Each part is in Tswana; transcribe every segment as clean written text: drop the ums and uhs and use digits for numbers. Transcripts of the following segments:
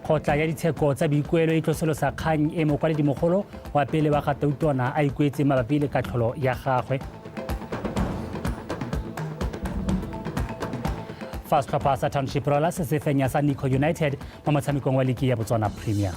Kgotla ya ditsheko tsa boikuelo e tlosolosa kgang e mokwaledimogolo wa pele wa ga Tautona a ikuetseng mabapi le katlholo ya gagwe. Fa setlhopha sa Township Rollers se fenya sa Nico United mo motshamekong wa liki ya Botswana Premier.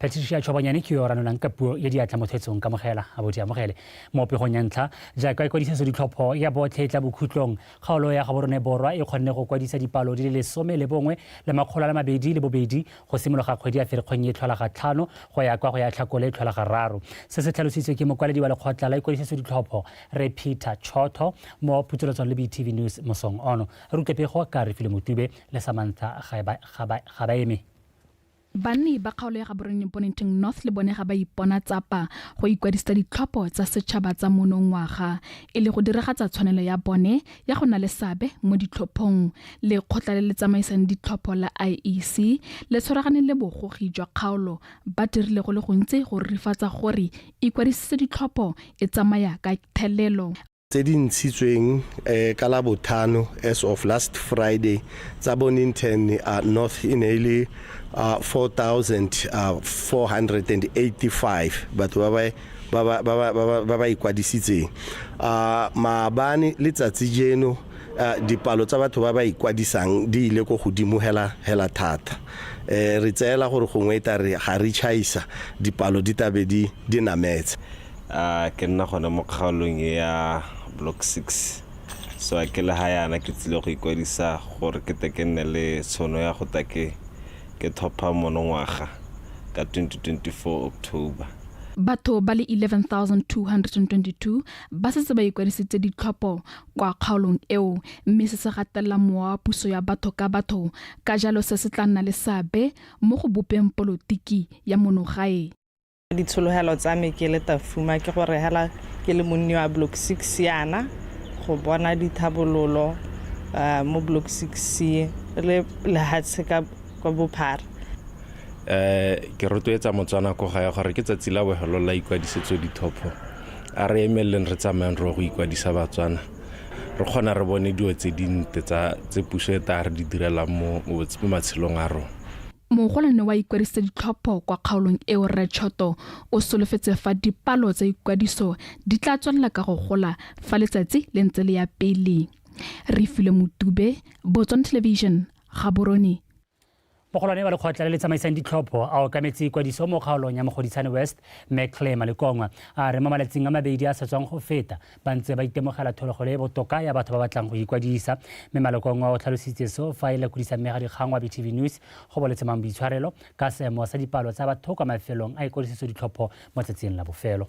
Patricia Chobanyane ke yo ranolang ka puo ya diatla mo thetsong kamogela a bo di amogele mo pegong ya ntlha jaaka ikwadisetso ditlhopho ya botlhe e tla bokhutlong. Kgaolo ya Gaborone Borwa e kgonne go kwadisa dipalo di le 12 202 go simologa kgwedi ya Ferikgong e tlhola ga 5 go ya kwa go ya Tlhakole e tlhola ga 3. Se se tlhalositswe ke mokwaledi wa lekgotla la ikwadisetso ditlhopho Rre Peter Chotho mo phutsolotsong le BTV News mosong ono. Re utlwe pego ka Refilwe Motube le Samantha Gabaeme. Banni ba kgaolo ya Gaborone Mponenteng North le bone ga ba ipona tsapa go ikwadisetsa ditlhopho tsa setšhaba tsa monongwaga e le go diragatsa tshwanelo ya bone ya go nna le seabe mo ditlhophong. Lekgotla le le tsamaisang ditlhopho la IEC le tshwaragane le bogogi jwa kgaolo ba dirile go le gontsi go rurifatsa gore ikwadisitse ditlhopho e tsamaya ka thelelo. Tse di ntshitsweng ka la bothano as of last Friday tsa Bonnington North e ne e le 4485 batho ba ba ikwadisitseng. Maabane letsatsi jeno, dipalo tsa batho ba ba ikwadisang di ile ko godimo hela hela thata. Re tseela gore gongwe e tla re ga re tšhaisa, dipalo di tabe di nametse. Ke nna gone mo kgaolong e ya Block 6, so a ke le ga yana ke tsile go ikwadisa gore ke te ke nne le tshono ya go ta ke thopha monongwaga ka 2024 October. Batho ba le 11,222 ba setse ba ikwadisitse ditlhopho kwa kgaolong eo, mme se se gatelela mowa wa puso ya batho ka batho, ka jalo se se tla nna le seabe mo go bopeng polotiki ya monogae. Ditshologelo tsa me ke le Tafuma ke gore hela ke le monni wa Block 6 yana go bona dithabololo mo Block 6 le lehatshe ka bophara. Ke rotloetsa Motswana ko gae gore ke tsatsi la bofelo la ikwadisetso ditlhopho. A re emeleleng, re tsamayang re go ikwadisa, Batswana, re kgona re bone dilo tse dinte tsa tse puso e tla re di direlang mo matshelong a rona. Mogolwane wa ikwadisitse ditlhopho kwa kgaolong eo, Rre Choto, o solofetse fa dipalo tsa ikwadiso di tla tswelela ka go gola fa letsatsi le ntse le ya pele. Refilwe Motube, Botswana Television, Gaborone. Mogolwane wa lekgotla le le tsamaisang ditlhopho a okametse ikwadiso mo kgaolong ya Mogoditshane West, Mme Claire Malekongwa, a re mo malatsing a 2 a sa tswang go feta ba ntse ba itemogela thologelo e botoka ya batho ba batlang go ikwadisa. Mme Malekongwa o tlhalositse seo fa e lekodisa mme ga dikgang wa BTV News go boletse mang boitshwarelo ka seemo sa dipalo tsa batho kwa mafelong a ikwadisetso ditlhopho mo tsatsing la bofelo.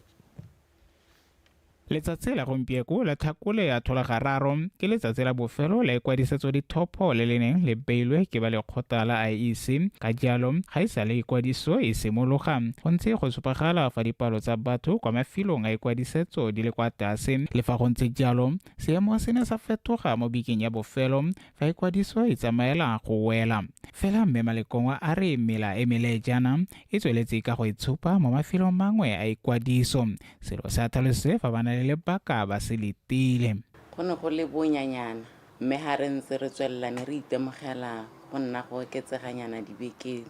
Letsatsi la gompieko la Tlhakole ya thola gararo ke letsatsi la bofelo la ikwadisetso ditlhopho le le neng le beilwe ke ba lekgotla la IEC. Ka jalo ga e sale ikwadiso e simologa, go ntse go supagala fa dipalo tsa batho kwa mafelong a ikwadisetso di le kwa tlase. Le fa go ntse jalo, seemo se ne sa fetoga mo bekeng ya bofelo fa ikwadiso e tsamaela go wela. Fela mme Malekongwa a re mela e meleejana e tsweletse ka go itshupa mo mafelong mangwe a ikwadiso, selo se a tlhalose fa ba na le lebaka ba se letile. Go ne go le bonyanyana, mme ga re ntse re tswelela ne re itemogela go nna go oketseganyana dibeke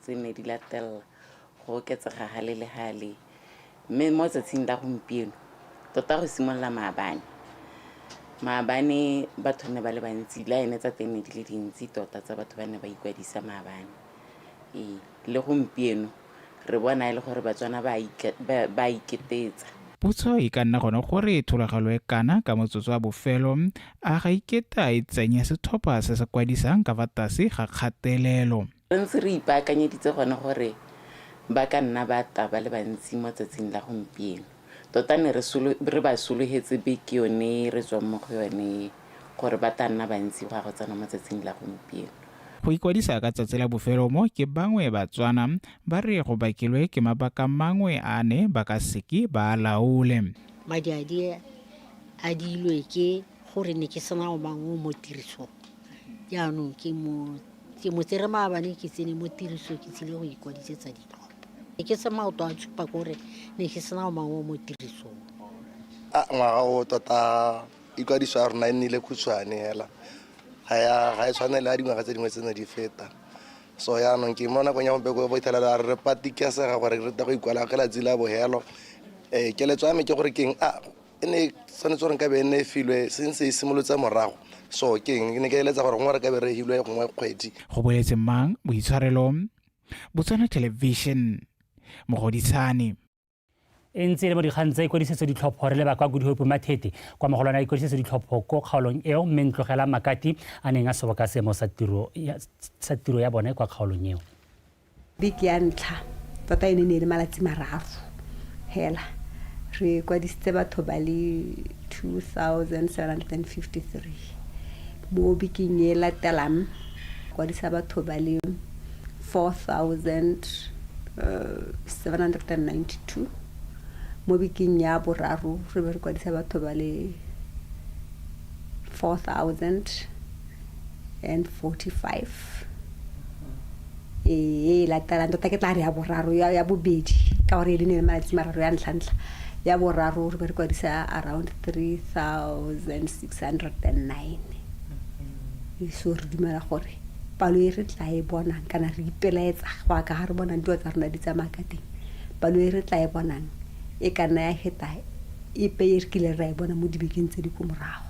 tse ne di latelela, go oketsega gale le gale. Mme mo tsatsing la gompieno tota, go simolola maabane, maabane batho ne ba le bantsi, line tsa teng ne di le dintsi tota tsa batho ba ne ba ikwadisa maabane. Ee, le gompieno re bona e le gore Batswana ba iketetsa. Potso e ka nna gone gore thologelo e kana ka motsotso wa bofelo a ga iketa e tsenya setlhopha se se kwadisang ka fa tlase ga kgatelelo. Re ntse re ipaakanyeditse gone gore ba ka nna ba tla ba le bantsi mo tsatsing la gompieno. Tota ne re ba sologetse beke yone re tswang mo go yone gore ba tla nna bantsi go ya go tsena mo tsatsing la gompieno. Go ikwadisa ka tsatsi la bofelo mo ke bangwe Batswana ba re go bakilwe ke mabaka mangwe a ne ba ka seke ba a laole. Madi a diilwe ke gore ne ke sena o mangwe mo tirisong, jaanong ke mo tsere maabane, ke tsene mo tirisong, ke tsile go ikwadisetsa ditlhopho. Ke se maoto a tshupa kore ne ke sena o mangwe mo tirisong. A ngwaga o tota ikwadiso ya rona e nnile khutshwane hela, ga e tshwane le ya dingwaga tse dingwe tse ne di feta. So yaanong ke mo nakong ya gompieno bo ithela re patikesega gore re tle go ikwala ke latsi la bohelo. Keletso ya me ke gore keng a e ne tshwanetse gore nka be e nne e filwe sentse e simolotse morago, so keng ke ne ke eletsa gore gongwe re ka be re hilwe gongwe kgwedi. Go boletse mang boitshwarelo, Botswana Television, Mogoditshane. E ntse e le mo dikgang tsa ikwadisetso ditlhopho, re leba kwa Good Hope Mathete kwa mogolwane a ikwadisetso ditlhopho ko kgaolong eo, mme Ntlogela Makati a neng a soboka seemo sa tiro ya bone kwa kgaolong eo. Beke ya ntlha tota ene ne e le malatsi mararo hela, re kwadisitse batho ba le 2753. Mo bekeng e latelang kwadisa batho ba le 4792. Mo bekeng ya boraro re be re kwadisa batho ba le 4045. E latelang tota ke tla re ya boraro, ya bobedi, ka gore e le ne le malatsi mararo ya ntlha-ntlha, ya boraro re be re kwadisa around 3609. So re dumela gore palo e re tla e bonang, kana re ipelaetsa go ya ka ga re bonang dilo tsa rona di tsamaya ka teng, palo e re tla e bonang e ka nna ya feta epe e re kileng ra e bona mo dibekeng tse di ko morago.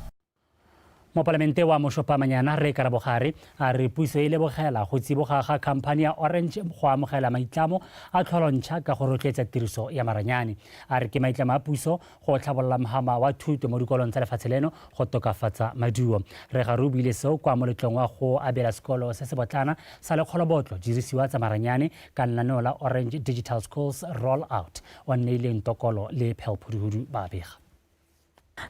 Mopalamente wa Moshopa-Manyana Rre Karabo Gare a re puso e lebogela go tsiboga ga khamphani ya Orange go amogela maitlamo a tlholontšha ka go rotloetsa tiriso ya maranyane. A re ke maitlamo a puso go tlhabolola mhama wa thuto mo dikolong tsa lefatshe leno go tokafatsa maduo. Rre Gare o buile seo kwa moletlong wa go abela sekolo se se botlana sa Lekgolobotlo dirisiwa tsa maranyane ka lenaneo la Orange Digital Schools Rollout o nneileng Tokolo le Pearl Phuduhudu ba bega.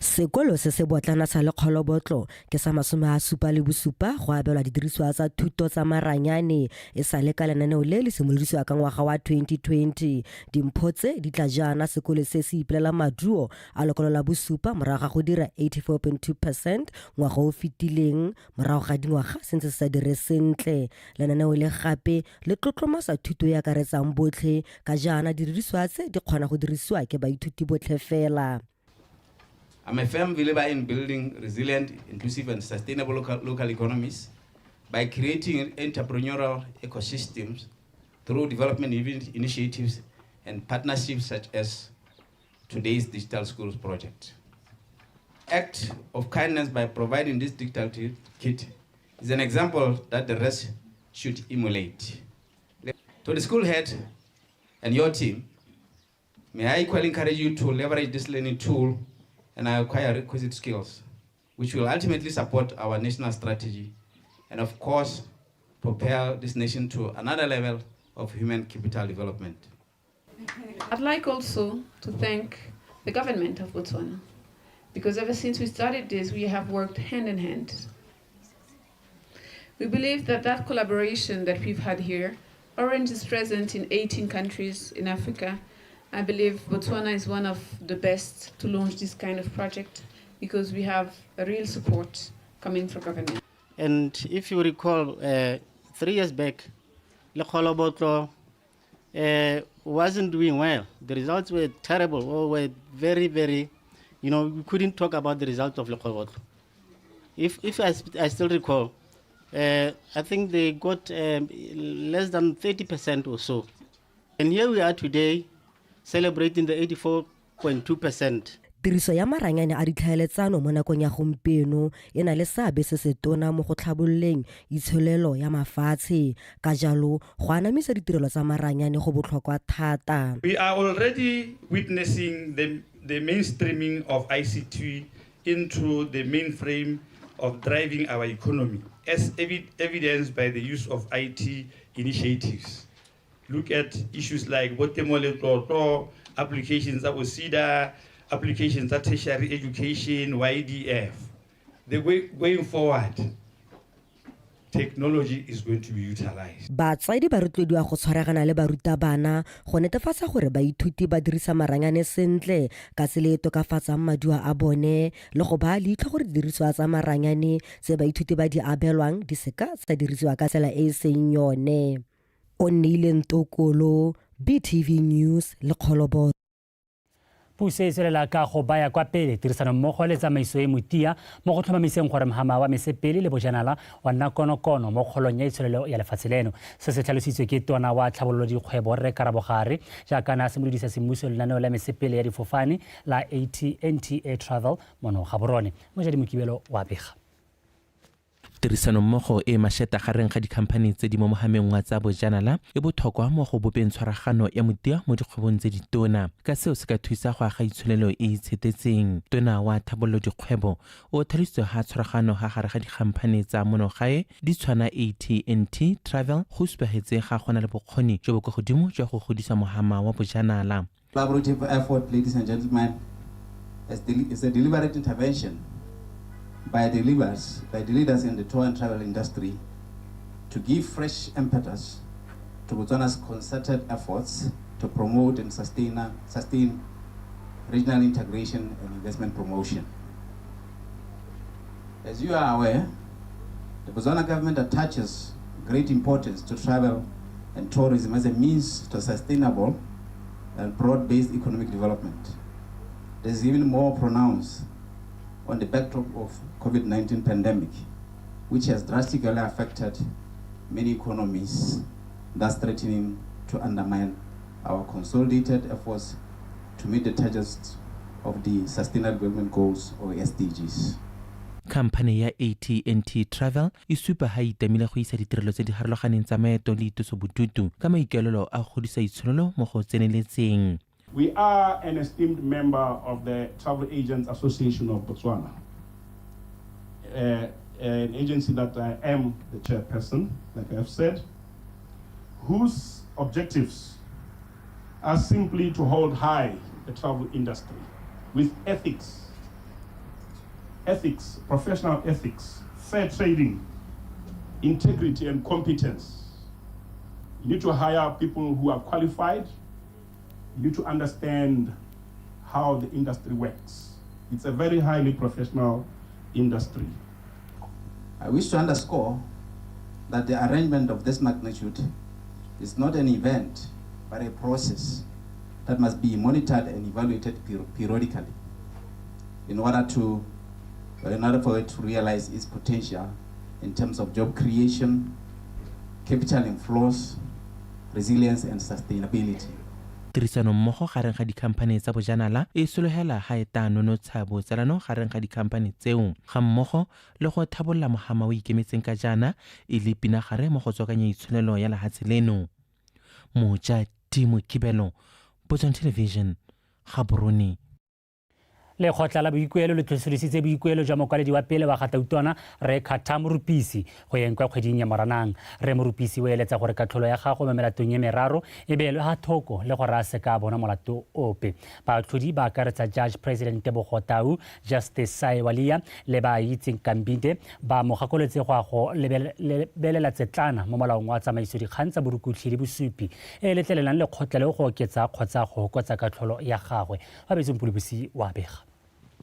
Sekolo se se botlana sa Lekgolobotlo ke sa 77 go abelwa didirisiwa tsa thuto tsa maranyane e sa le ka lenaneo le le simolodisiwa ka ngwaga wa 2020. Dimpho tse di tla jaana sekolo se se ipelela maduo a lekwalo la bosupa morago ga go dira 84.2% ngwaga o fetileng morago ga dingwaga se ntse se sa dire sentle. Lenaneo le gape le tlotlomatsa thuto e akaretsang botlhe ka jaana didirisiwa tse di kgona go dirisiwa ke baithuti botlhe fela. I'm a firm believer in building resilient, inclusive and sustainable local economies by creating entrepreneurial ecosystems through development initiatives and partnerships such as today's Digital Schools project. Act of kindness by providing this digital kit is an example that the rest should emulate. To the school head and your team, may I equally encourage you to leverage this learning tool and acquire requisite skills, which will ultimately support our national strategy and, of course, propel this nation to another level of human capital development. I'd like also to thank the government of Botswana, because ever since we started this, we have worked hand in hand. We believe that that collaboration that we've had here, Orange is present in 18 countries in Africa. I believe Botswana is one of the best to launch this kind of project because we have a real support coming from government. And if you recall, 3 years back, Lekgolobotlo wasn't doing well. The results were terrible, or were very, very, you know, we couldn't talk about the results of Lekgolobotlo. If I still recall, I think they got less than 30% or so. And here we are today, celebrating the 84.2%. Tiriso ya maranyane a ditlhaeletsano mo nakong ya gompieno e na le seabe se se tona mo go tlhabololeng itsholelo ya mafatshe. Ka jalo, go anamisa ditirelo tsa maranyane go botlhokwa thata. We are already witnessing the mainstreaming of ICT into the mainframe of driving our economy, as evidenced by the use of IT initiatives. Look at issues like Botemo Letlotlo, applications that SEDA, applications that tertiary education, YDF. The way going forward, technology is going to be utilized. Batsadi ba rotloediwa go tshwaragana le barutabana go netefatsa gore baithuti ba dirisa maranyane sentle ka tsela e tokafatsang maduo a bone le go baya leitlho gore didirisiwa tsa maranyane tse baithuti ba di abelwang di seka tsa dirisiwa ka tsela e e seng yone. O nnile Ntokolo, BTV News, Lekgolobotlo. Puso e tswelela ka go baya kwa pele tirisanommogo le tsamaiso e motia mo go tlhomamiseng gore mohama wa mesepele le bojanala wa nna konokono mo kgolong ya itsholelo ya lefatshe leno. Se se tlhalositswe ke tona wa tlhabololo dikgwebo Rre Karabo Gare jaaka ne a simolodisa semmuso lenaneo la mesepele ya difofane la AT&T Air Travel mono Gaborone. Mojadi Mokibelo wa bega. Tirisanommogo e e mašeta gareng ga dikhamphani tse di mo mohameng wa tsa bojanala e bothokwa mo go bopeng tshwaragano ya motia mo dikgwebong tse ditona, ka seo se ka thusa go aga itsholelo e e itshetetseng. Tona wa Thabololo Dikgwebo o tlhalositse ha tshwaragano ha gare ga dikhamphani tsa mono gae di tshwana AT&T Travel go supagetse ga go na le bokgoni jo bo kwa godimo jwa go godisa mohama wa bojanala. Collaborative effort, ladies and gentlemen, is a deliberate intervention by the leaders, by the leaders in the tour and travel industry to give fresh impetus to Botswana's concerted efforts to promote and sustain regional integration and investment promotion. As you are aware, the Botswana government attaches great importance to travel and tourism as a means to sustainable and broad-based economic development. This is even more pronounced on the backdrop of COVID-19 pandemic, which has drastically affected many economies, thus threatening to undermine our consolidated efforts to meet the targets of the Sustainable Development Goals, or SDGs. Khamphane ya AT&T Travel e supa ha e itamile go isa ditirelo tse di harologaneng tsa maeto le itosobodutu ka maikaelelo a go godisa itsholelo mo go tseneletseng. We are an esteemed member of the Travel Agents Association of Botswana, an agency that I am the chairperson, like I've said, whose objectives are simply to hold high the travel industry with ethics, professional ethics, fair trading, integrity and competence. You need to hire people who are qualified. You need to understand how the industry works. It's a very highly professional industry. I wish to underscore that the arrangement of this magnitude is not an event, but a process that must be monitored and evaluated periodically in order for it to realize its potential in terms of job creation, capital inflows, resilience, and sustainability. Tirisanommogo gareng ga dikhamphane tsa bojanala e sologela ga e ta nonotsha botsalano gareng ga dikhamphane tseo ga mmogo le go thabolola mohama o ikemetseng ka jaana e le pinagare mo go tswakanya itsholelo ya lehatshe leno. Moja Timo Kibelo, Botswana Television, Gaborone. Lekgotla la boikuelo le tlhotlhomisitse boikuelo jwa mokwaledi wa pele wa Gatautwana Rre Carter Morupisi go yeng kwa kgweding ya Moranang. Rre Morupisi o eletsa gore katlholo ya gagwe mo melatong e meraro e beelwe ga thoko le gore a se ka bona molato ope. Baatlhodi ba akaretsa Judge President Tebogo Tau, Justice Sae Walia le ba itseng Kambinde ba mo gakolotse go ya go lebelela tsetlana mo molaong wa tsamaiso dikgang tsa borukutlhi le bosupi e letlelelang lekgotla leo go oketsa kgotsa go hokotsa katlholo ya gagwe. Babetseng Pulubusi wa bega.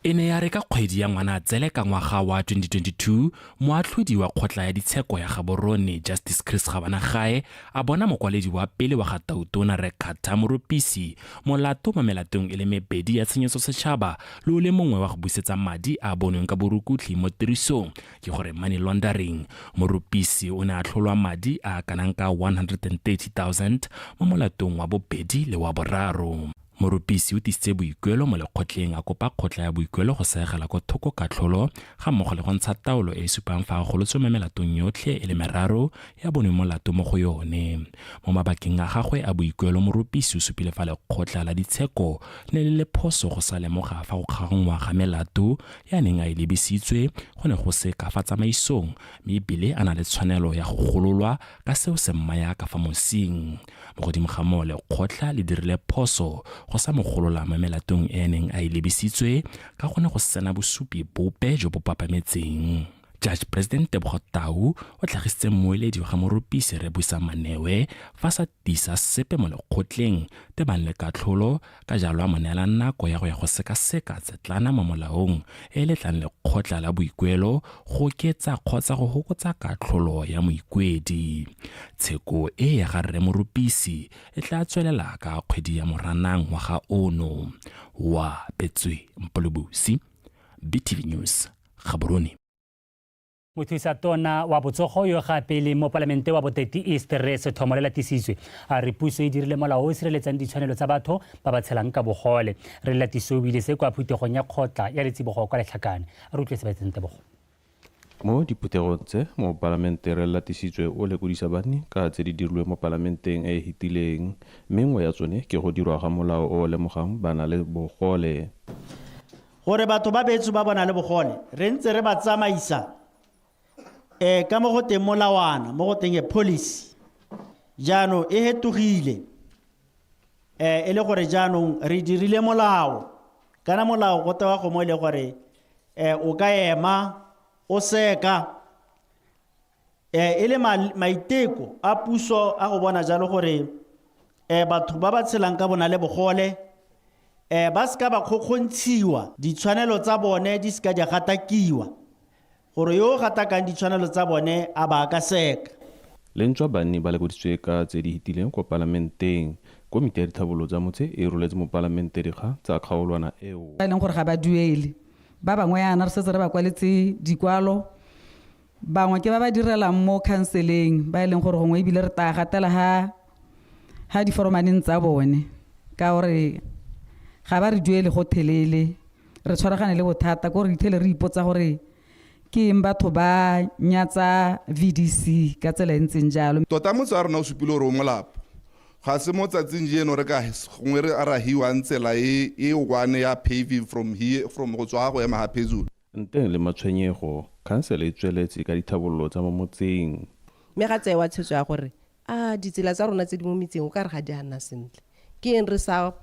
E ne ya re ka kgwedi ya Ngwanatsele ka ngwaga wa 2022, moatlhodi wa kgotla ya ditsheko ya Gaborone Justice Chris Gabanagae a bona mokwaledi wa pele wa ga Tautona Rre Carter Morupisi molato mo melatong e le mebedi ya tshenyetso setšhaba le o le mongwe wa go busetsa madi a bonweng ka borukutlhi mo tirisong, ke gore money laundering. Morupisi o ne a tlholwa madi a kanang ka 130,000 mo molatong wa bobedi le wa boraro. Morupisi o tisitse boikuelo mo lekgotleng a kopa kgotla ya boikuelo go seegela kwa thoko katlholo ga mmogo le go ntsha taolo e e supang fa a golotswe mo melatong yotlhe e le meraro ya bonwe molato mo go yone. Mo mabakeng a gagwe a boikuelo, Morupisi o supile fa lekgotla la ditsheko le ne le le phoso go sa lemoga fa go kgaogangwa ga melato ya neng a e lebisitswe go ne go se ka fa tsamaisong, mme ebile a na le tshwanelo ya go gololwa ka seo se mmaya ka fa mosing. Mo godimo ga moo, lekgotla le dirile phoso go sa mo golola mo melatong e neng a e lebisitswe ka go ne go sena bosupi bope jo bo papametseng. Judge President Tebogo Tau o tlhagisitse mmueledi wa ga Morupisi Rre Busa Manewe fa sa tiisa sepe mo lekgotleng tebang le katlholo, ka jalo a mo neela nako ya go ya go sekaseka tsetlana mo molaong e e letlang lekgotla la boikuelo go oketsa kgotsa go hokotsa katlholo ya moikuedi. Tsheko e ya ga Rre Morupisi e tla tswelela ka kgwedi ya Moranang ngwaga ono. Wa Petswe Mpolobusi, BTV News, Gaborone. Mothusa tona wa botsogo yo gape le mopalamente wa Boteti East Rre Sethomo Lelatisitswe a re puso e dirile molao o o sireletsang ditshwanelo tsa batho ba ba tshelang ka bogole. Rre Lelatisitswe o buile se kwa phuthegong ya kgotla ya letsibogo kwa Letlhakane. A re utlwe se ba etseng tebogo. Mo diphuthegong tse, mopalamente Rre Lelatisitswe o lekodisa banni ka tse di dirilweng mo palamenteng e e fetileng, mme nngwe ya tsone ke go dirwa ga molao o o lemogang ba-na-le bogole. Gore batho ba betso ba bona le bogole re ntse re ba tsamaisa um ka mo go teng molawana mo go teng e policy jaanong e hetogile um e le gore jaanong re dirile molao kana molao go tewa go mo e le gore um o ka ema o seka um e le maiteko a puso a go bona jalo gore um batho ba ba tshelang ka bona le bogole um ba seka ba kgokgontshiwa ditshwanelo tsa bone di seka di a gatakiwa gore yo o gatakang ditshwanelo tsa bone a ba ka seka. Le ntswa banni ba lekodisitswe ka tse di hitileng kwa palamenteng, komiti ya ditlhabololo tsa motse e roletse mopalamente dikgang tsa kgaolwana eo. Ba e leng gore ga ba duele. Ba bangwe yana re setse re ba kwaletse dikwalo. Bangwe ke ba ba direlang mo khanseleng ba e leng gore gongwe ebile re taya gatela ha ha diforomaneng tsa bone ka gore ga ba re duele gothelele re tshwaragane le bothata ko re ithele re ipotsa gore ke eng batho ba nyatsa VDC ka tsela e ntseng jalo. Tota motse wa rona o supile gore o molapo. Ga se mo tsatsing jeno re ka gongwe re arahiwang tsela e e one ya paving from here from go tswa ga go ema ga phezulu. Nteng le matshwenyego, khansele e tsweletse ka dithabololo tsa mo motseng. Mme ga tsewa tshwetso ya gore a ditsela tsa rona tse di mo metseng o ka re ga di a nna sentle. Ke eng re sa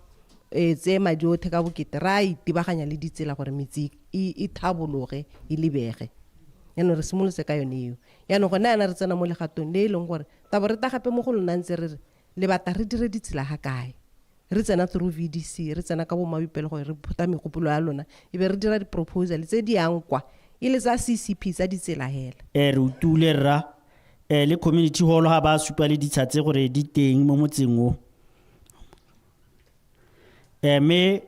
tseye madi otlhe ka bokete ra itebaganya le ditsela gore metse e thabologe e lebege. Jaanong re simolotse ka yone eo. Jaanong gone yana re tsena mo legatong le e leng gore tabo re ta gape mo go lona ntse re re le batla re dire ditsela ga kae. Re tsena through VDC, re tsena ka bo Mabipele gore re phutha megopolo ya lona e be re dira di-proposal tse di yang kwa e le tsa CCP tsa ditsela hela. Re utule rra le community hall ga ba supa le ditsha tse gore di teng mo motseng o. Mme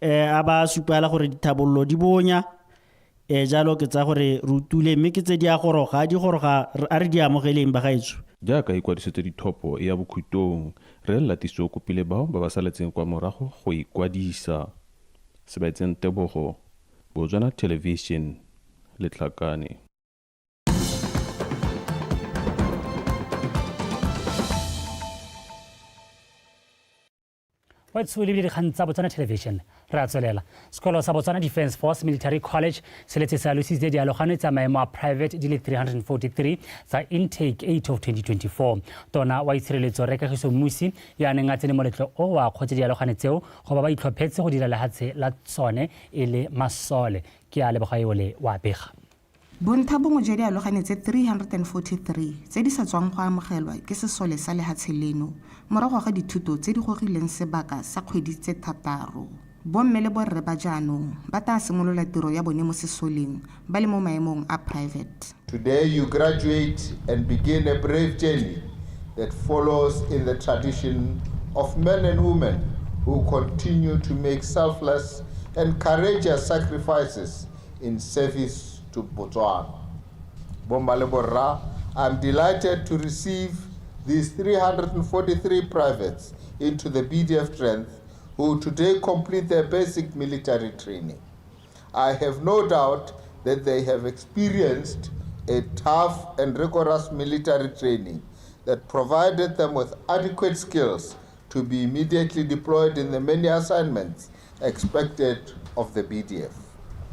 a ba supela gore dithabololo di bonya jalo ke tsa gore re utule mme ke tse di a goroga di goroga a re di amogeleng bagaetsho. Jaaka ikwadisetso dithopo e ya bokhutong, Rre Latiso o kopile bao ba ba saletseng kwa morago go ikwadisa. Sebaetseng Tebogo, Botswana Television, Letlhakane. Wetso le dikgang tsa Botswana Television re a tswelela. Sekolo sa Botswana Defence Force Military College se letse se alositse dialogane tsa maemo a private di le 343 tsa intake 8 of 2024. Tona wa itshireletso Rre Kagiso Mmusi yo a neng a tsene moletlo o o akgotse dialogane tseo go ba ba itlhophetse go dira lehatshe la tsone e le masole. Ke a leboga eole wa bega. Bontha bongwe jwa dialogane tse 343 tse di sa tswang go amogelwa ke sesole sa lehatshe leno morago ga dithuto tse di gogileng sebaka sa kgwedi tse thataro. Bomme le borre ba jaanong ba taa simolola tiro ya bone mo sesoleng ba le mo maemong a private. Today you graduate and begin a brave journey that follows in the tradition of men and women who continue to make selfless and courageous sacrifices in service to Botswana. Bomma le borra, I'm delighted to receive these 343 privates into the BDF strength who today complete their basic military training. I have no doubt that they have experienced a tough and rigorous military training that provided them with adequate skills to be immediately deployed in the many assignments expected of the BDF.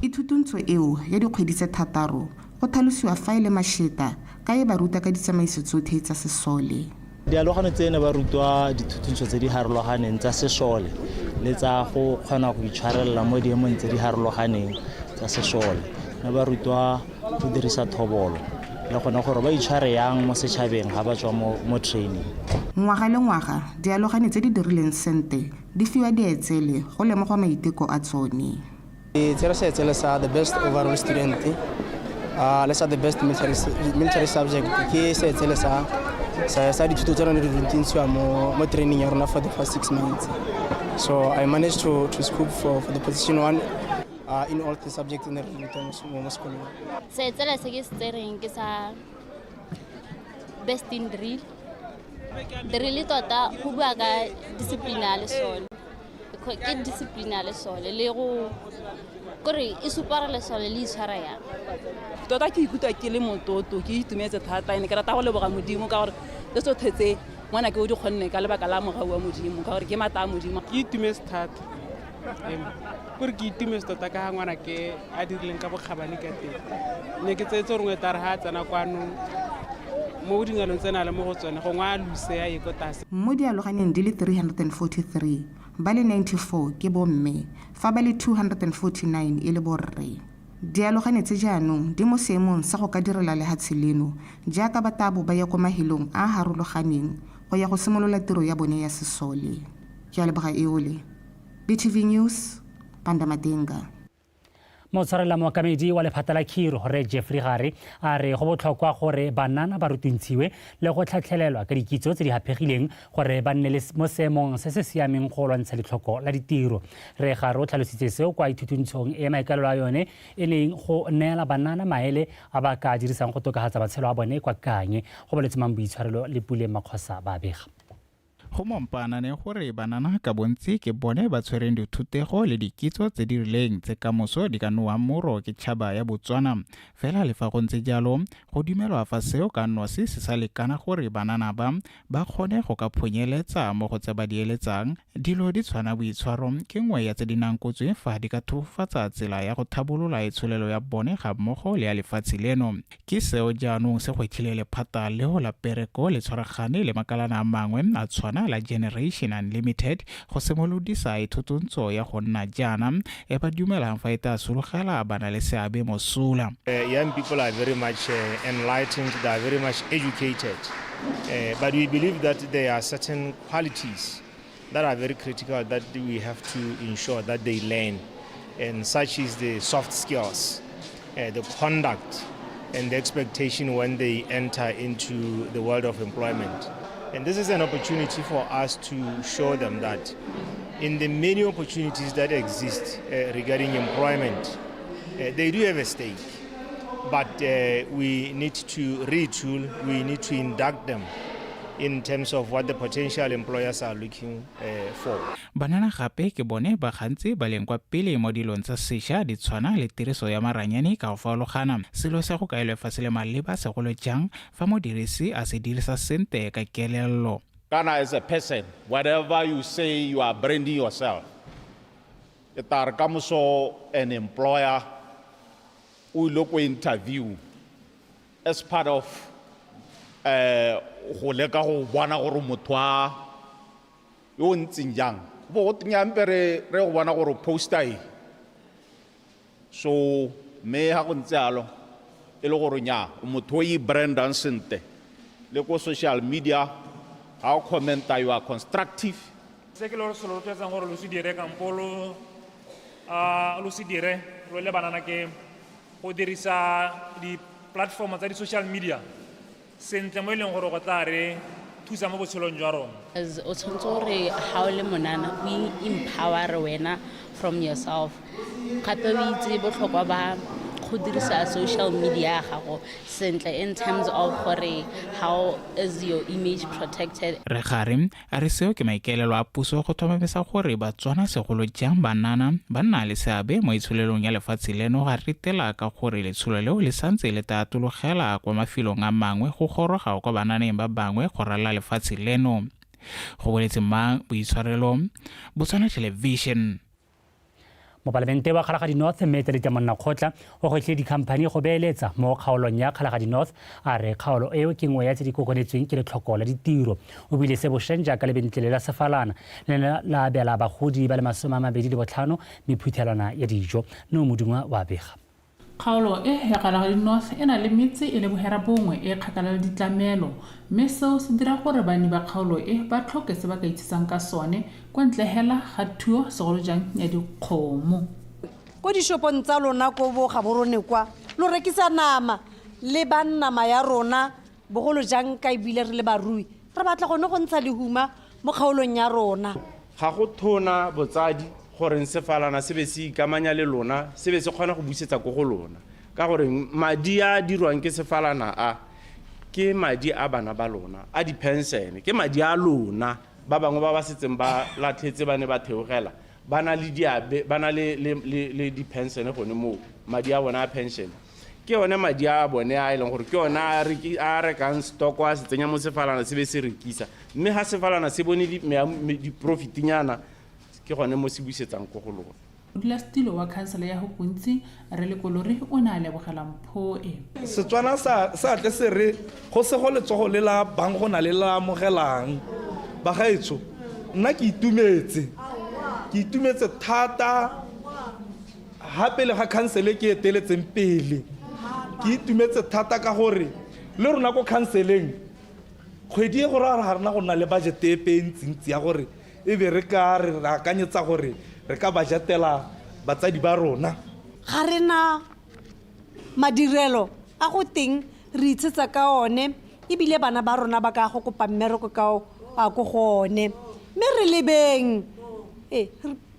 Ithutuntsho eo ya dikgwedi tse thataro go tlhalosiwa fa e le masheta ka e ba ruta ka ditsamaiso tsotlhe tsa sesole. Dialogane tsene ba rutwa dithutuntsho tse di harologaneng tsa sesole le tsa go kgona go itshwarelela mo diemong tse di harologaneng tsa sesole. Ne ba rutwa go dirisa thobolo le gone gore ba itshware yang mo setšhabeng ga ba tswa mo training. Ngwaga le ngwaga, dialogane tse di dirileng sente di fiwa dietsele go lemogwa maiteko a tsone. Ke tsere seetsele sa the best overall student le sa the best military subject. Ke seetsele sa dithuto tse rone di runtintshiwa mo training ya rona for the first 6 months. So I managed to scoop for the position 1 in all the subjects in the mo sekolong. Seetsele se ke se tsereng ke sa best in drill. Drill tota go bua ka discipline ya lesole. Ke discipline ya lesole le go kore e supa gore lesole le itshwara yang. Tota ke ikutlwa ke le mototo, ke itumetse thata, ene ke rata go leboga Modimo ka gore tse tsotlhe tse ngwana ke o di kgonne ka lebaka la mogau wa Modimo, ka gore ke matla a Modimo. Ke itumetse thata. Kore ke itumetse tota ka ga ngwana ke a dirileng ka bokgabane ka teng. Ne ke tseetse gore ngwe tare ga a tsena kwano mo dingalong tse na le mo go tsone, gongwe a lose a ye ko tlase. Mo dialoganeng di le 343, ba le 94 ke bomme, fa ba le 249 e le borre. Dialogane tse jaanong di mo seemong sa go ka direla lehatshe leno jaaka ba tabo ba ya ko mahelong a a harologaneng go ya go simolola tiro ya bone ya sesole. Ke a leboga Eole. BTV News, Pandamatenga. Motshwarela mookamedi wa lephata la khiro Rre Jeffrey Gare a re go botlhokwa gore banana ba rutuntshiwe le go tlhatlhelelwa ka dikitso tse di haphegileng gore ba nne le mo seemong se se siameng go lwantsha letlhoko la ditiro. Rre Gare o tlhalositse seo kwa ithutuntshong e maikaelelo a yone e leng go neela banana maele a ba ka dirisang go tokafatsa matshelo a bone kwa Kanye. Go boletse Mang Boitshwarelo le Pule Makgosa ba bega. Go mompanane gore banana ka bontsi ke bone ba tshwereng dithutego le dikitso tse di rileng tse kamoso di ka nowang moro ke tšhaba ya Botswana. Fela le fa go ntse jalo, go dumelwa fa seo ka nosi se sa lekana gore banana ba ba kgone go ka phunyeletsa mo go tse ba di eletsang. Dilo di tshwana boitshwaro ke nngwe ya tse di nankotsweng fa di ka thofofatsa tsela ya go thabolola itsholelo ya bone ga mmogo le ya lefatshe leno. Ke seo jaanong se gwetlhile lephata leo la pereko le tshwaragane le makalana a mangwe a tshwana la Generation Unlimited go simolodisa ithutuntso ya go nna jaana e ba dumelang fa e tla sologela bana le seabe mosola. Young people are very much enlightened, they are very much educated, but we believe that there are certain qualities that are very critical that we have to ensure that they learn, and such is the soft skills, the conduct and the expectation when they enter into the world of employment. And this is an opportunity for us to show them that in the many opportunities that exist regarding employment, they do have a stake, but we need to retool, we need to induct them in terms of what the potential employers are looking for. Banana gape ke bone ba gantsi ba leng kwa pele mo dilong tsa sešwa di tshwana le tiriso ya maranyane ka go farologana. Selo se go kaelwe fa se le maleba segolo jang fa modirisi a se dirisa sentle ka kelello. Kana as a person, whatever you say you are branding yourself, e tla re kamoso an employer o ile ko interview as part of go leka go bona gore motho a yo o ntseng jang, bo go teng re go bona gore poster e. So mme ha go ntse jalo e le gore nya motho o e brandang sentle le ko social media ha o commenta you are constructive. Se ke le gore selo rotloetsang gore lo se dire kampo lo se dire lo le banana ke go dirisa di-platform tsa di-social media sentle mo e leng gore go tla re thusa mo botshelong jwa rona. O tshwanetse gore ha o le monana o empower wena from yourself, gape o itse botlhokwa ba go dirisa social media ya gago sentle in terms of gore how is your image protected. Re gare a re seo ke maikaelelo a puso go tlhomamisa gore Batswana segolo jang banana ba nna le seabe mo itsholelong ya lefatshe leno, ga ritela ka gore letsholo leo le santse le tla atologela kwa mafelong a mangwe go goroga kwa bananeng ba bangwe go ralala lefatshe leno. Go boletse Mang Boitshwarelo, Botswana Television. Mopalamente wa Kgalagadi North mme Etelete Monnakgotla o gwetlhile dikhamphani go beeletsa mo kgaolong ya Kgalagadi North, a re kgaolo eo ke nngwe ya tse di kokonetsweng ke letlhoko la ditiro. O buile se bošeng jaaka lebentlele la Sefalana le ne la abela bagodi ba le 25 mephuthelwana ya dijo. No Modungwa wa bega. Kgaolo e ya Kgalagadi North e na le metse e le boferabongwe e e kgakala le ditlamelo mme seo se dira gore banni ba kgaolo e ba tlhoke se ba ka itshetsang ka sone kwa ntle hela ga thuo segolo jang ya dikgomo. Ko dishopong tsa lona ko bo Gaborone kwa lo rekisa nama le ba nama ya rona bogolo jang ka ebile re le barui re batla gone go ntsha lehuma mo kgaolong ya rona. Ga go thona botsadi goreng sefalana se be se ikamanya le lona se be se kgona go busetsa ko go lona ka gore madi a dirwang ke sefalana a ke madi a bana ba lona a diphensene ke madi a lona ba bangwe ba ba setseng ba latlhetse ba ne ba theogela ba na le diabe ba na le le le, le diphensene gone moo madi a bona a pension ke yone madi a bone a e leng gore ke yone a a rekang stoko a se tsenya mo sefalana se be se rekisa mme ga sefalana se bone diprofitinyana ke gone mo se busetsang ko go lona. Modulasetilo wa khansele ya Hukuntsi, Rre Lekolori o ne a lebogela mpho e. Setswana sa tle se re go sego letsogo le la bang go na le la amogelang. Bagaetsho, nna ke itumetse. Ke itumetse thata ha pele ga khansele ke eteletseng pele. Ke itumetse thata ka gore le rona ko khanseleng kgwedi e gore ga rena go nna le budget epe e ntsintsi ya gore e be re ka re akanyetsa gore re ka budgetela batsadi ba rona. Ga re na madirelo a go teng re itshetsa ka one ebile bana ba rona ba ka go kopa mmereko ka a ko go one mme re lebeng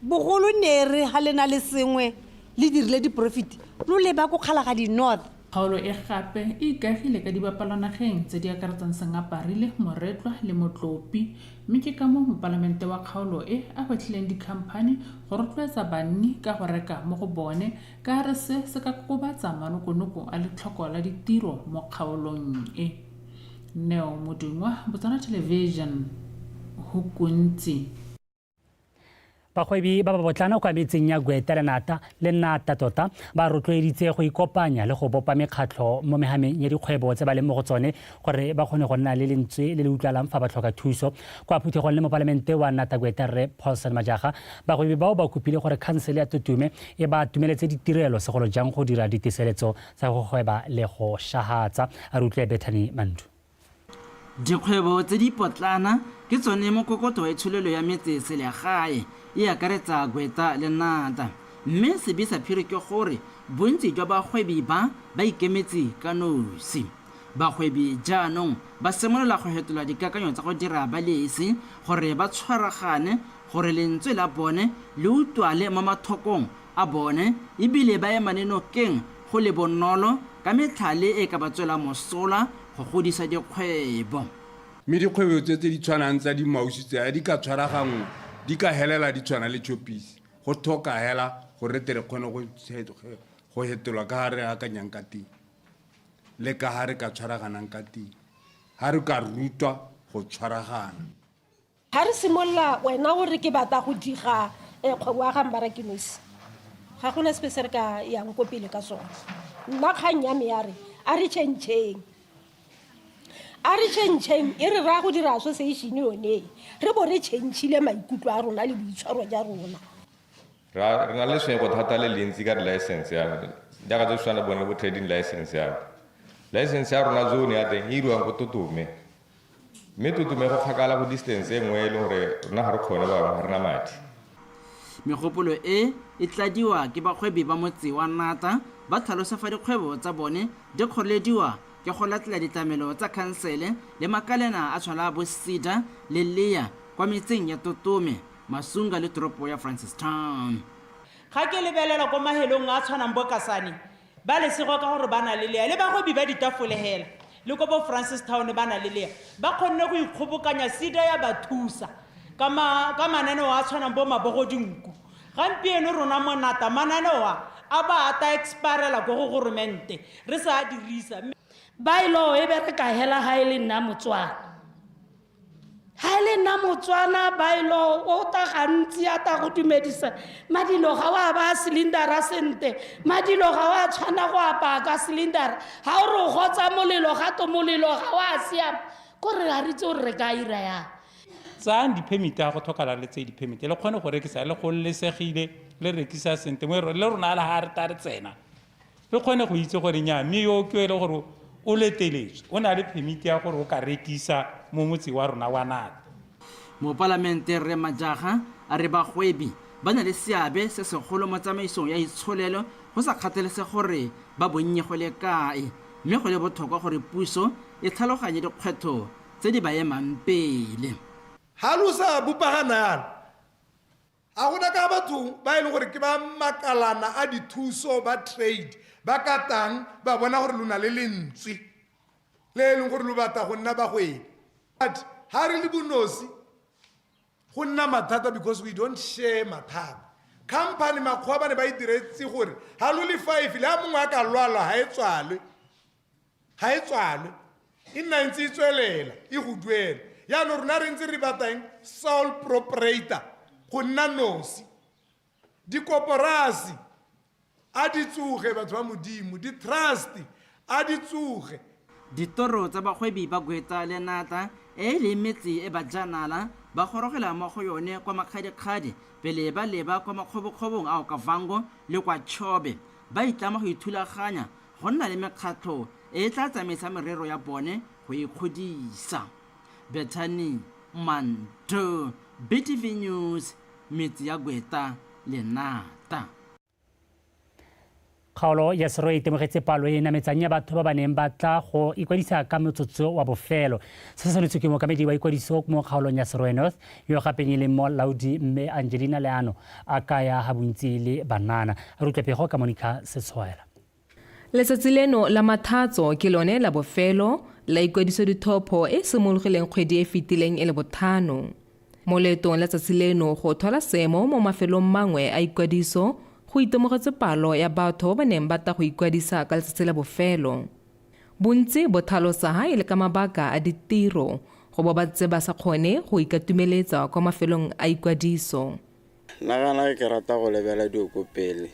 bogolo ne re ga le na le sengwe le dirile di-profit lo leba ko Kgalagadi North. Kgaolo e gape e ikaegile ka dibapalwanageng tse di akaretsang Sengaparile, Moretlwa le Motlopi mme ke ka moo mopalamente wa kgaolo e a gwetlhileng dikhamphani go rotloetsa banni ka go reka mo go bone ka re se se ka kokobatsa manokonoko a letlhoko la ditiro mo kgaolong e. Neo Modungwa, Botswana Television, Hukuntsi. Bagwebi ba ba botlana kwa metseng ya Gweta le Nata le Nata tota ba rotloeditse go ikopanya le go bopa mekgatlho mo mehameng ya dikgwebo tse ba leng mo go tsone gore ba kgone go nna le lentswe le le utlwalang fa ba tlhoka thuso. Kwa phuthegong le mopalamente wa Nata Gweta Rre Paulson Majaga, bagwebi bao ba kopile gore khansele ya Tutume e ba atumeletse ditirelo segolo jang go dira diteseletso tsa go gweba le go shahatsa. A re utlwe Bethany Mandu. Dikgwebo tse di potlana ke tsone mokokoto wa itsholelo ya metse selegae e akaretsa Gweta le Nata. Mme sebe sa phiri ke gore bontsi jwa bagwebi ba ba ikemetse ka nosi. Bagwebi jaanong ba simolola go fetola dikakanyo tsa go dira ba le esi gore ba tshwaragane gore lentswe la bone le utlwale mo mathokong a bone ebile ba emane nokeng go le bonolo ka metlhale e ka ba tswelang mosola go godisa dikgwebo. Mme dikgwebo tse tse di tshwanang tsa dimausi tse a di ka tshwaraganngwa di ka helela di tshwana le Choppies. Go tlhoka hela gore re tle re kgone go hetolwa ka ga re akanyang ka teng le ka ga re ka tshwaraganang ka teng, ga re ka rutwa go tshwaragana. Ga re simolola wena o re ke batla go diga kgwebo ya ga mmarakinosi, ga gona sepe se re ka yang ko pele ka sone. Nna kgang ya me ya re a re changeng, a re changeng e re raya go dira association yone re bo re changile maikutlo a rona le boitshwaro ja rona. Re na le tshwenyego thata le lentsi ka di-license ya jaaka tse tshwana le bone bo trading license ya license ya rona zone ya teng e iriwang ko Totome, mme Totome go kgakala go distance e nngwe e leng gore rona ga re kgone ba bangwe ga rena madi. Megopolo e e tladiwa ke bagwebi ba motse wa Nata ba tlhalosa fa dikgwebo tsa bone di kgorelediwa ke go latela ditlamelo tsa khansele le makalena a tshwana bo SEDA le LEA kwa metseng ya Totome, Masunga le toropo ya Francistown. Ga ke lebelela ko mahelong a tshwanang bo Kasane, ba lesego ka gore ba na le lea, le bagwebi ba ditafole hela, le ko bo Francistown ba na le lea, ba kgonne go ikgobokanya, SEDA ya ba thusa ka mananeo a tshwanang bo mabogodinku. Gampieno rona mo Nata mananeo a ba ata expirela ko go goromente re sa a dirisa. Bylaw e bereka hela ha e le nna Motswana. Ha e le nna Motswana bylaw o ta gantsi a ta go dumedisa madilo ga wa ba cylindera sente, madilo ga wa tshwana go apaya ka cylindera, ha o re o gotsa molelo ga to molelo ga wa siama, ko re ga re itse gore re ka ira yang. Tsayang di-permit a go tlhokala le tse di-permit le kgone go rekisa le gololesegile le rekisa sente mo le rona le ga re ta re tsena Re kgone go itse gore nnyaa, mme yo ke e le gore o leteletswe, o na le permit ya gore o ka rekisa mo motseng wa rona wa Nata. Mopalamente Rre Majaga a re bagwebi ba na le seabe se segolo mo tsamaisong ya itsholelo go sa kgathalesege gore ba bonnye go le kae, mme go le botlhokwa gore puso e tlhaloganye dikgwetlho tse di ba emang pele. Ha lo sa bopagana yana, ga gona ka batho ba e leng gore ke ba makalana a dithuso ba trade ba ka tang ba bona gore lo na le lentswe le e leng gore lo batla go nna bagwebi. But ha re le bonosi go nna mathata because we don't share mathata. Company makgowa ba ne ba e diretse gore ha lo le 5 le ha mongwe a ka lwala ha e tswalwe. Ga e tswalwe, e nna e ntse e tswelela e go duela. Jaanong rona re ntse re batla eng? Sole proprietor, go nna nosi. Dikoporasi a di tsoge batho ba Modimo, di-trust a di tsoge. Ditoro tsa bagwebi ba Gweta le Nata e e leng metse e bajanala ba gorogela mo go yone kwa Makgadikgadi pele ba leba kwa makgobokgobong a Okavango le kwa Chobe ba itlama go ithulaganya go nna le mekgatlho e e tla tsamaisang merero ya bone go ikgodisa. Bethany Manto, BTV News, metse ya Gweta le Nata. Kgaolo ya Serowe e itemogetse palo e e nametsang ya batho ba ba neng ba tla go ikwadisa ka motsotso wa bofelo. Se se senotswe ke mookamedi wa ikwadiso mo kgaolong ya Serowe North, yo gape e leng molaodi Mme Angelina Leano, a kaya ga bontsi e le banana. Re utlwa pego ka Monica Setshwaela. Letsatsi leno la Mathatso ke lone la bofelo la ikwadiso dithopho e e simologileng kgwedi e e fetileng e le bothano. Mo leetong la tsatsi leno go thola seemo mo mafelong mangwe a ikwadiso go itemogetswe palo ya batho ba ba neng ba ta go ikwadisa ka letsatsi la bofelo. Bontsi bo thalosa ha e le ka mabaka a ditiro go bo ba ntse ba sa kgone go ikatumeletsa kwa mafelong a ikwadiso. Nna gana ke rata go lebela dio ko pele.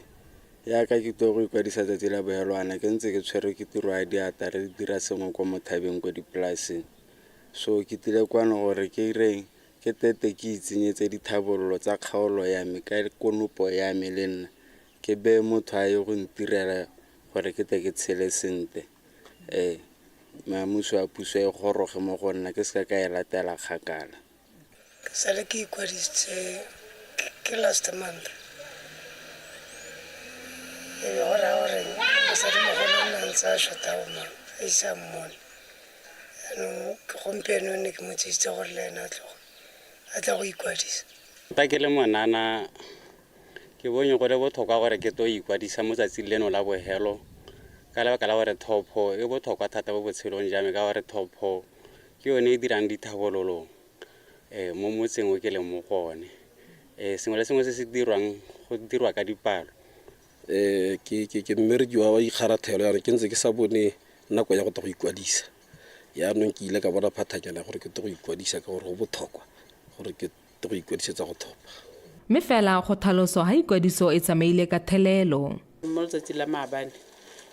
Yaka ke tlo go ikwadisa tsatsi la bohelwana ke ntse ke tshwerwe ke tiro ya diata re dira sengwe ko mothabeng ko dipolaseng. So ke tlile kwano gore ke ireng ke tete ke itsenyetse dithabololo tsa kgaolo ya me ka konopo ya me le nna ke beye motho a ye go ntirela gore ke tle ke tshele sente. Ee, meamuso ya puso e goroge mo go nna ke seka ka e latela kgakala. Ke sale ke ikwadisitse ke last month e be go raya gore mosadimogolo o ne a ntse a shota go mang a ise a mmone jaanong ke gompieno ne ke mo tsisitse gore le ene a tloge a tla go ikwadisa. Tota ke le monana ke bonye go le botlhokwa gore ke tlo ikwadisa mo tsatsing leno la bogelo ka lebaka la gore thopho e botlhokwa thata mo botshelong jwa me ka gore thopho ke yone e dirang dithabololo mo motseng o ke leng mo go one. Sengwe le sengwe se se dirwang go dirwa ka dipalo. Ke mmereki wa ikgarathelo jaanong ke ntse ke sa bone nako ya go tla go ikwadisa. Jaanong ke ile ka bona phathanyana ya gore ke tle go ikwadisa ka gore go botlhokwa gore ke tle go ikwadisetsa go thopha. Mme fela go tlhaloso ha ikwadiso e tsamaile ka thelelo. Mo letsatsing la maabane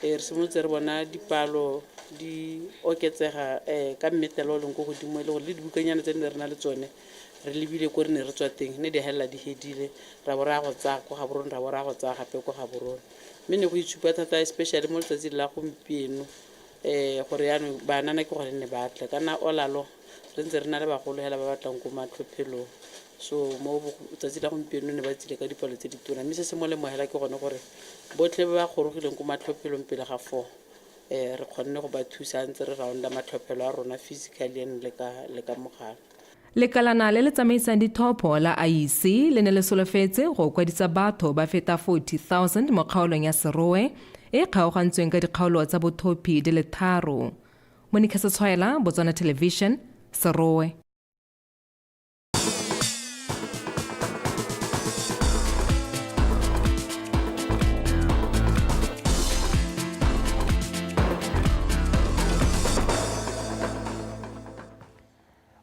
re simolotse re bona dipalo di oketsega ka mmetela o leng ko godimo e le gore le dibukanyana tse ne re na le tsone re lebile ko re ne re tswa teng ne di helela di hedile ra bo re ya go tsaya ko Gaborone ra bo re ya go tsaya gape ko Gaborone mme ne go itshupa thata especially mo letsatsing la gompieno gore yaanong banana ke gone ne ba tla kana all along re ntse re na le bagolo hela ba ba tlang ko matlhophelong so mo tsatsi la gompieno ne ba tsile ka dipalo tse ditona mme se se molemo hela ke gone gore botlhe ba ba gorogileng ko matlhophelong pele ga 4 re kgonne go ba thusa ntse re rounda matlhophelo a rona physically and le ka mogala. Lekalana le le tsamaisang dithopho la IEC le ne le solofetse go kwadisa batho ba feta 40,000 mo kgaolong ya Serowe e e kgaogantsweng ka dikgaolo tsa bothophi di le tharo. Monica Setshwaela, Botswana Television, Serowe.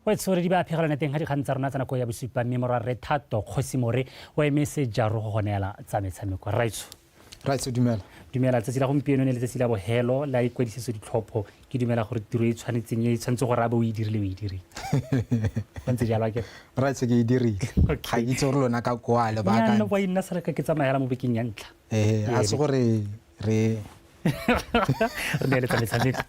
Wetso re di ba phegelana teng ga dikgang tsa rona tsa nako ya bosupa mme morwa re Thato Kgosi More o eme sejaro go go neela tsa metshameko. Raitso. Raitso dumela. Dumela tsatsi la gompieno ne letsatsi la bohelo la ikwadisetso ditlhopho ke dumela gore tiro e tshwanetseng e tshwanetse gore a bo o e dirile o e dirile. Go ntse jalo akere? Raitso ke e dirile. Ga ke itse gore lona ka kwa le baakantse. Nna wa nna sala ka ke tsamaya mo bekeng ya ntlha. A se gore re Re neeletsa metshameko.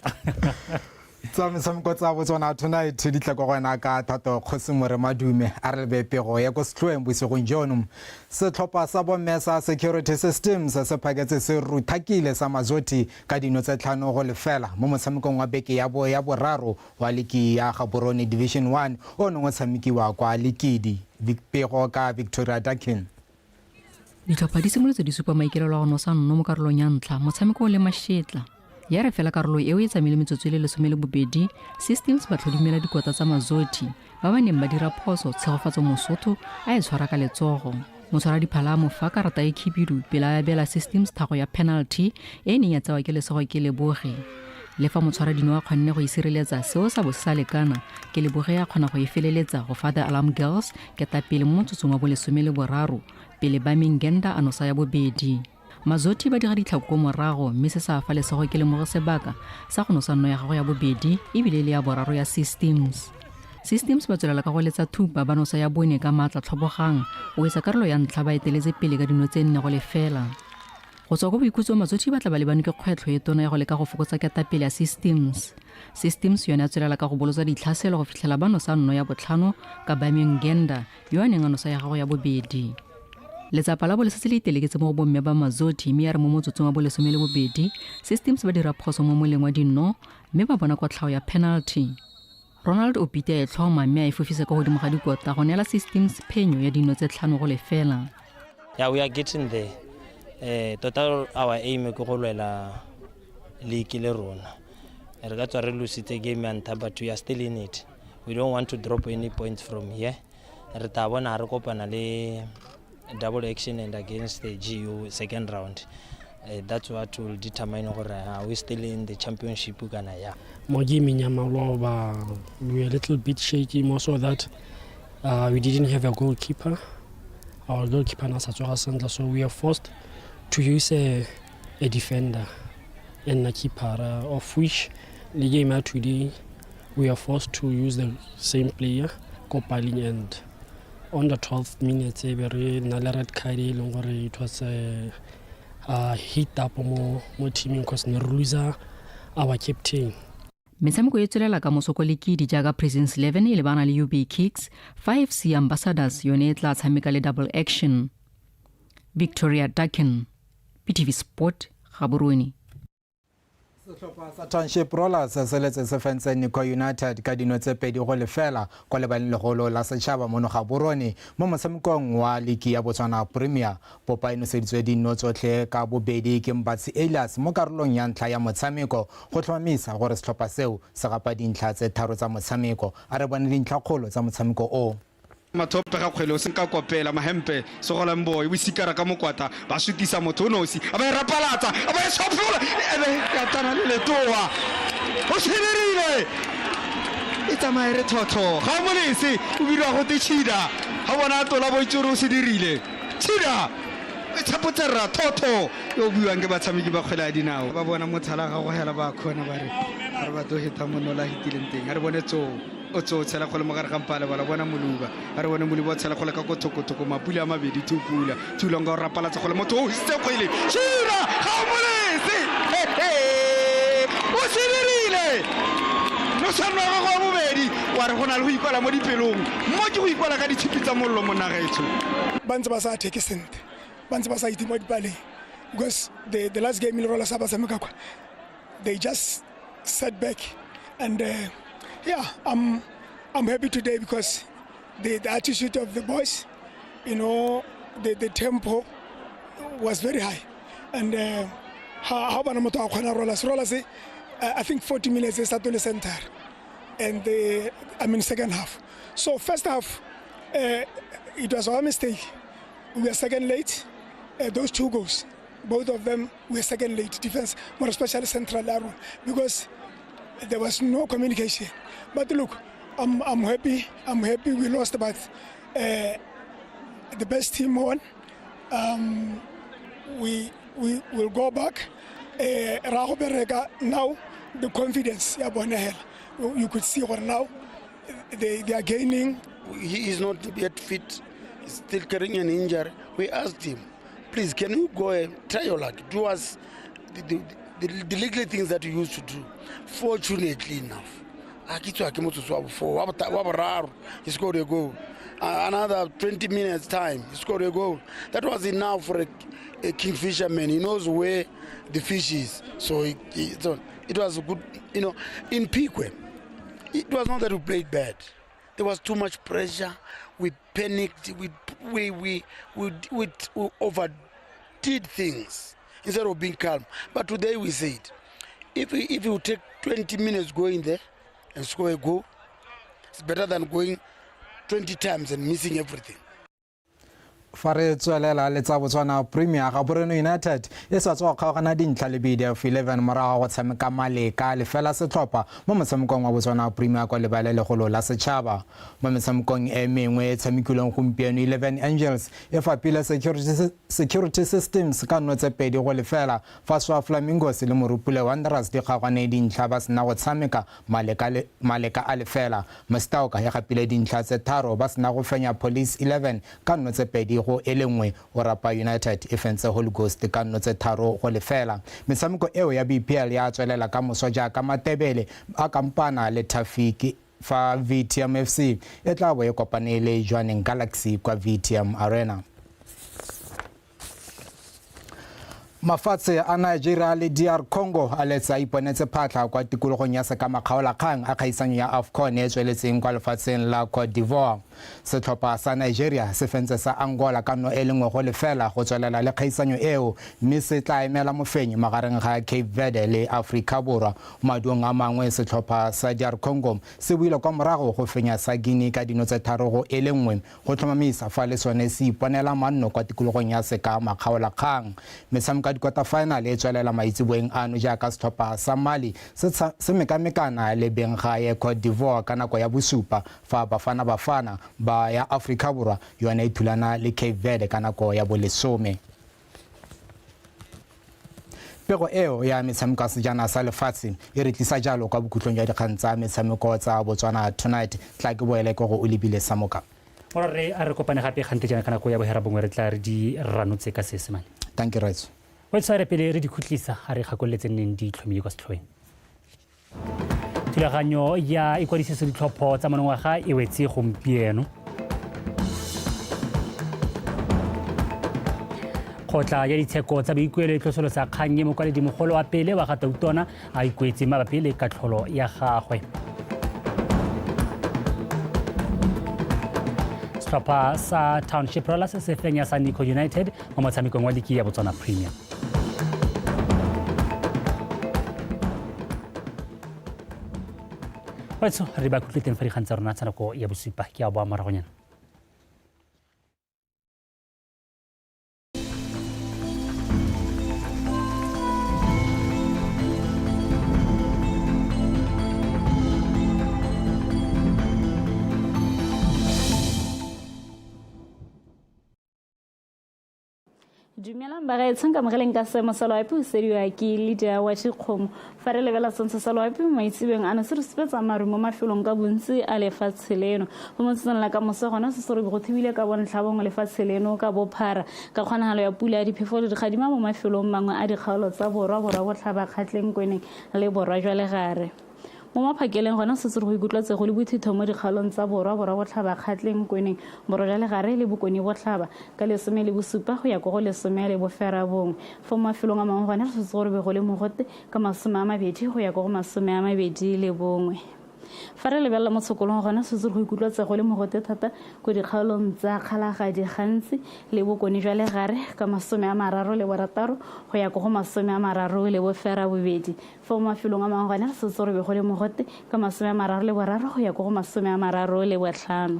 Tsa metshameko tsa Botswana Tonight di tla kwa go wena ka Thato Kgosi More Madume. A re lebe pego ya ko setlhoeng bosigong jono. Setlhopha sa bomme sa Security Systems se phaketse se ruthakile sa Mazoti ka dino tse 5-0 mo motshamekong wa beke ya bo ya boraro wa liki ya Gaborone Division 1 o neng o tshamekiwa kwa Likidi. Pego ka Victoria Dakin. Ditlhopha di simolotse di supa maikaelelo a go nosa nno mo karolong ya ntlha, motshameko o le mashetla. Ya re fela karolo eo e tsamaile metsotso e le 12, Systems ba tlhodumela dikota tsa Mazoti ba ba neng ba dira phoso. Tshegofatso Mosotho a e tshwara ka letsogo. Motshwara diphala a mo fa karata e khibidu pele a abela Systems thago ya penalty e e neng ya tsewa ke Lesego ke Leboge. Le fa motshwara dino a kgonne go e sireletsa, seo sa bo se sa lekana. Ke Leboge a kgona go e feleletsa go fa The Alarm Girls ketapele mo motsotsong wa bo 13 pele ba Mingenda a nosa ya bobedi. Mazoti ba dira ditlhako ko morago, mme se sa fa Lesego ke Lemoge sebaka sa go nosa nno ya gagwe ya bobedi ebile le ya boraro ya Systems. Systems ba tswelela ka go letsa thupa, ba nosa ya bone ka maatla tlhobogang. O etsa karolo ya ntlha ba eteletse pele ka dino tse 4-0. Go tswa ko boikhutsong, Mazoti ba tla ba lebane ke kgwetlho e tona ya go leka go fokotsa ketapele ya Systems. Systems yone ya tswelela ka go bolotsa ditlhaselo go fitlhela ba nosa nno ya botlhano ka Bamion Genda yo a neng a nosa ya gagwe ya bobedi. Letsapa la bo le setse le iteleketse mo go bomme ba Mazoti, mme ya re mo motsotsong wa bo 12, Systems ba dira phoso mo moleng wa dinno mme ba bona kotlhao ya penalty. Ronald Opiti a e tlhoma mme a e fofisa kwa godimo ga dikota go neela Systems phenyo ya dino tse 5-0. Yeah, we are getting there. Tota our aim ke go lwela league le rona. Re ka tswa re lositse game ya ntlha, but we are still in it. We don't want to drop any points from here. Re tla bona re kopana le Double Action and against the GU second round. That's what will determine gore are we still in the championship kana ya. Mo gaming ya maloba, we were a little bit shaky, more so that we didn't have a goalkeeper. Our goalkeeper na sa tsoga sentle, so we are forced to use a defender and a keeper, of which the game out today we are forced to use the same player, Kopaling, and on the 12th minute e be re na le red card e leng gore it was a hit up mo teaming because ne re lose our captain. Metshameko e tswelela ka moso ko Lekidi jaaka Prisons 11 e lebana le UB Kicks, 5C Ambassadors yone e tla tshameka le Double Action. Victoria Dakin, PTV Sport, Gaborone. Setlhopha sa Township Rollers se letse se fentse Nico United ka dino tse 2-0 kwa lebaleng legolo la setšhaba mono Gaborone mo motshamekong wa liki ya Botswana Premier. Popa e noseditswe dino tsotlhe ka bobedi ke Mbatsi Elias mo karolong ya ntlha ya motshameko go tlhomamisa gore setlhopha seo se gapa dintlha tse 3 tsa motshameko. A re bone dintlhakgolo tsa motshameko o. Mathope ga kgwele o senka kopela mahempe sogolang boy o sikara ka mokwata ba sutisa motho o nosi a ba e rapalatsa a ba e tshophola ebe ya tana le letoa o shebile e tsamaye re thotho ga o molese o birwa go te Chida ga bona tola boitsoro o se dirile Chida e tshapotse rra thotho yo buiwang ke batshameki ba kgwele ya dinao ba bona motshala ga go hela ba khona ba re ga re batlo heta monola hitileng teng a re bone tsoo o tso tshela kgole mo gare ga mpale bala bona moluba a re bone moluba o tshela kgole ka kothokotoko mapula a mabedi thupula thulong ka o rapalatsa kgole motho o isitse kgwele Shira ga o molese o se dirile moswanno wa gagwe wa bobedi wa re go na le go ikwala mo dipelong mo ke go ikwala ka ditshipi tsa mollo mo nagaetsho ba ntse ba sa atheke sentle ba ntse ba sa itse mo dipaleng because the last game le rola sa ba tshameka kwa they just sat back and yeah, I'm happy today because the attitude of the boys, you know, the tempo was very high. And how rollers, I think 40 minutes is at the center, and the second half. So first half, it was our mistake. We were second late. Those two goals, both of them were second late defense, more especially central area, because there was no communication. But look, I'm happy. I'm happy we lost, but the best team won. We will go back. Now the confidence, you could see now they are gaining. He is not yet fit. He's still carrying an injury. We asked him, please, can you go and try your luck? Do us The little things that we used to do. Fortunately enough, a ke tswa ke motsotso wa bo-four, wa boraro, he scored a goal. Another 20 minutes time, he scored a goal. That was enough for a kingfisherman. He knows where the fish is. So it was a good, you know, in Phikwe, it was not that we played bad. There was too much pressure. We panicked. We overdid things instead of being calm. But today we said, if you take 20 minutes going there and score a goal, it's better than going 20 times and missing everything. Fa re tswelela le tsa Botswana Premier, Gaborone United e sa tswa kgaogana dintlha le BDF 11 morago ga go tshameka maleka lefela setlhopha mo motshamekong wa Botswana Premier kwa lebala legolo la setšhaba. Mo metshamekong e mengwe e tshamekilweng gompieno, 11 Angels e fapile Security Systems ka nno tse 2-0, fa Swa Flamingos le Morupule Wanderers di kgaogane dintlha ba sena go tshameka maleka a lefela. Mostauka e gapile dintlha tse 3 ba sena go fenya Police 11 ka nno tse 2-1. Orapa United e fentse Holy Ghost ka nno tse 3-0. Metshameko eo ya BPL ya tswelela ka moso jaaka Matebele a kampana le Tafiki, fa VTM FC e tla bo e kopane le Jwaneng Galaxy kwa VTM Arena. Mafatshe a Nigeria le DR Congo a letsa iponetse phatlha kwa tikologong ya sekamakgaolakgang a kgaisanyo ya AFCON e tsweletseng kwa lefatsheng la Cote d'Ivoire. Setlhopha sa Nigeria se fentse sa Angola ka 1-0 go tswelela le kgaisanyo eo, mme se tla emela mofenyi magareng ga Cape Verde le Afrika Borwa. Maduong a mangwe, setlhopha sa DR Congo se buile kwa morago go fenya sa Guinea ka dino tse 3-1 go tlhomamisa fa le sone se iponela manno kwa tikologong ya sekamakgaolakgang. Metshameko ya di-quarter final e tswelela maitseboeng ano jaaka setlhopha sa Mali se mekamekana le benggae Cote d'Ivoire ka nako ya bosupa, fa Bafana Bafana ba ya Afrika Borwa yone e thulana le Cape Verde ka nako ya bolesome. Pego eo ya metshameko ya sejana sa lefatshe e re tlisa jalo kwa bokhutlong jwa dikgang tsa metshameko tsa Botswana Tonight. Tla ke boele ke go o lebile Samoka. Ora re a re kopane gape gante jaana ka nako ya bohera bongwe, re tla re di ranotse ka Seesemane. Thank you, Raitso. O tshware pele re di khutlisa, a re gakololetse nneng di tlhomile kwa setlhoeng. Thulaganyo ya ikwadisetso ditlhopho tsa monongwaga e wetse gompieno. Kgotla ya ditsheko tsa boikuelo e tlosolosa kgang e mokwaledimogolo wa pele wa ga Tautona a ikuetse mabapi le katlholo ya gagwe. Setlhopha sa Township Rollers se fenya sa Nico United mo motshamekong wa liki ya Botswana Premier. Baetsho, re ba kutlwe teng fa dikgang tsa rona tsa nako ya bosupa ke a boa moragonyana. Dumelang bagaetsho, nkamogeleng ka seemo sa loapi o sediwa ke Leader wa Dikgomo. Fa re lebela sentse sa loapi mo maitsebeng ano, se re supetsa maru mo mafelong ka bontsi a lefatshe leno. Go motsotsong la ka moso gona se se re go thibile ka bontlha bongwe lefatshe leno ka bophara, ka kgonagalo ya pula ya diphefo le dikgadima mo mafelong mangwe a dikgaolo tsa borwa, borwa botlhaba, Kgatleng, Kweneng le borwa jwa legare. Mo maphakeleng gona setse re go ikutlwatsego le bothitho mo dikgaolong tsa borwa, borwa botlhaba, Kgatleng, Kweneng, borwa jwa legare le bokone botlhaba ka 17 go ya ko go 19. Fo mo mafelong a mangwe gone re setse gore be go le mogote ka 20 go ya ko go 21. Fa re lebelela mo tshokolong gona setse go ikutlwatsego le mogote thata ko dikgaolong tsa Kgalagadi gantsi le bokone jwa legare ka 36 go ya ko go 38. Fo mo mafelong a mangwe gone re setse gore be go le mogote ka 33 go ya ko go 35.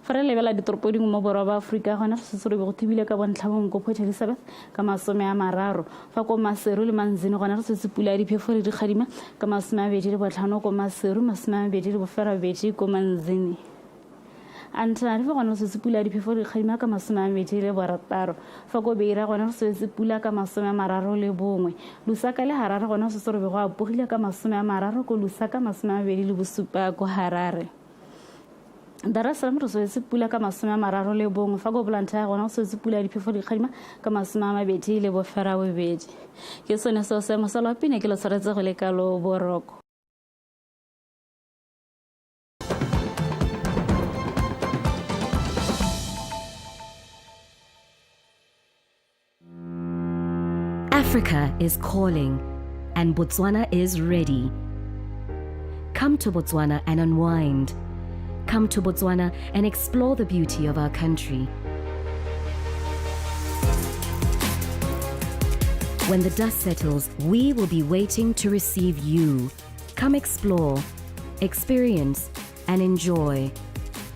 Fa re lebela ditoropo dingwe mo borwa ba Aforika gone re setse re be go thibile ka bontlhabongwe ko Port Elizabeth ka 30, fa ko Maseru le Manzini gone re setse pula ya diphefo le dikgadima ka 25 ko Maseru, 28 ko Manzini. Antananarivo gone re setse pula ya diphefo le dikgadima ka 26, fa ko Beira gone re setse pula ka 31. Lusaka le Harare gone re setse re be go apogile ka 30 ko Lusaka, 27 ko Harare. Dar es Salaam re swetse pula ka 31, fa ko Blantyre gona go swetse pula ya diphefo dikgadima ka 28. Ke sone seo seemo sa loapi ne ke lo tshwaretse go le kalo boroko. Africa is calling, and Botswana is ready. Come to Botswana and unwind. Come to Botswana and explore the beauty of our country. When the dust settles, we will be waiting to receive you. Come explore, experience, and enjoy.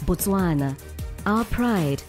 Botswana, our pride,